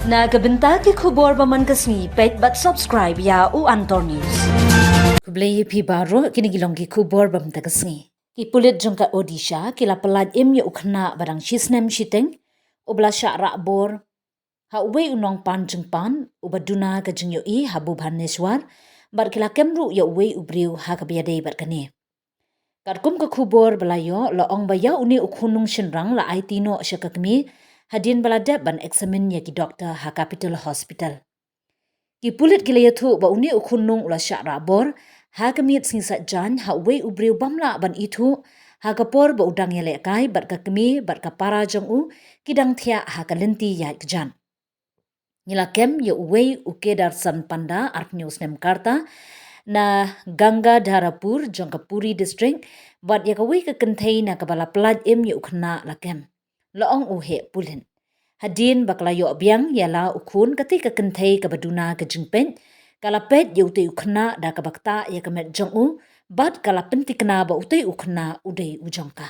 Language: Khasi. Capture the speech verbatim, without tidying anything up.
Na ka bynta ki khubor ba man ka sngi, peit bad subscribe ïa U Antor News. Khublei ïa phi baroh, kine ki long ki khubor ba man ka sngi. Ki pulit jong ka Odisha ki la pyllait im ïa u khynnah ba dang shi snem shiteng uba la shah rah bor ha uwei u nongpan jingpan uba duna ka jingïohi ha Bhubaneswar, bad ki la kem ruh ïa uwei u briew ha kaba ïadei bad kane. Katkum ka khubor ba la ïoh, la ong ba ïa une u khunlung shynrang la aiti noh sha ka kmie hadien ba la dep ban eksamin ïa ki doktor ha Capital Hospital. Ki pulit ki la ïathuh ba une u khunlung u la shah rah bor ha ka miet sngi Saitjaiñ ha uwei u briew bym lah ban ithuh ha ka por ba u dang ïalehkai bad ka kmie bad ka para jong u ki dang thiah ha ka lynti ïaid kjat. Ngi la kem ïa uwei u Kedarsan Panda, arphew snem ka rta, na Gangadharapur jong ka Puri District, bad ïa kawei ka kynthei na kaba la pyllait im ïa u khynnah la kem, la ong u heh pulit. Hadien ba ka la ïoh biang ïa la u khun, katei ka kynthei kaba duna ka jingpeit ka la peit ïa utei u khynnah da kaba ktah ïa ka met jong u, bad ka la pynthikna ba utei u khynnah u dei u jong ka.